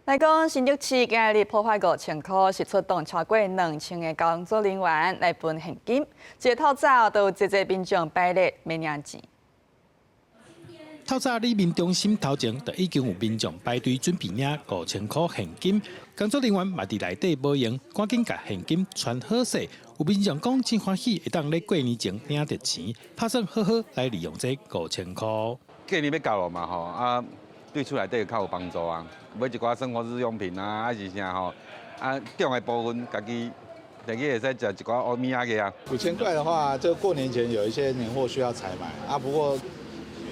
來講新竹市今日普發5000箍，是出動超過2000個工作人員來分現金。這個透早都有濟濟民眾排列欲領錢。透早里民中心頭前就已經有民眾排隊準備領五千箍現金，工作人員嘛佇內底無閒，趕緊共現金傳好勢。有民眾講真歡喜，會當咧過年前領著錢，拍算好好來利用這五千箍。過年欲到了嘛吼，啊，對厝內底較有幫助啊，買一寡生活日用品啊，還是啥吼，啊，中的部分家己自己會使食一寡烏物仔個啊。5000塊的話，就過年前有一些年貨需要採買啊。不過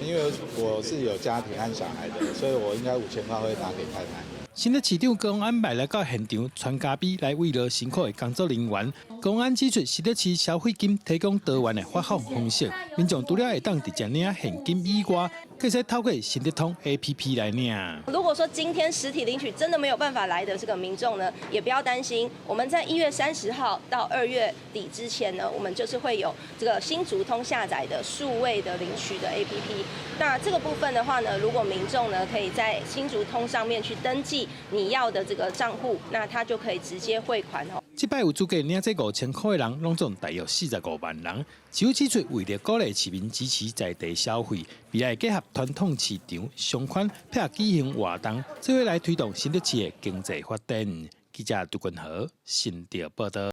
因為我是有家庭和小孩的，所以我應該五千塊會拿給太太。新竹市長高虹安嘛來到現場傳咖啡來慰勞辛苦的工作人員。高虹安指出，新竹市消費金提供多元的發放方式，民眾除了會當直接領現金以外，閣會使透過新竹通 APP 來領。如果說今天實體領取真的沒有辦法來的這個民眾呢，也不要擔心。我們在1月30號到2月底之前呢，我們就是會有這個新竹通下載的數位的領取的 APP。那這個部分的話呢，如果民眾呢可以在新竹通上面去登記你要的這個賬戶，那他就可以直接匯款哦。這擺有資格領這五千箍的人，攏總大約45萬人。市府指出，為著鼓勵市民支持在地消費，未來結合傳統市場商圈，配合舉行活動，做伙來推動新竹市的經濟發展。記者杜君豪新竹報道。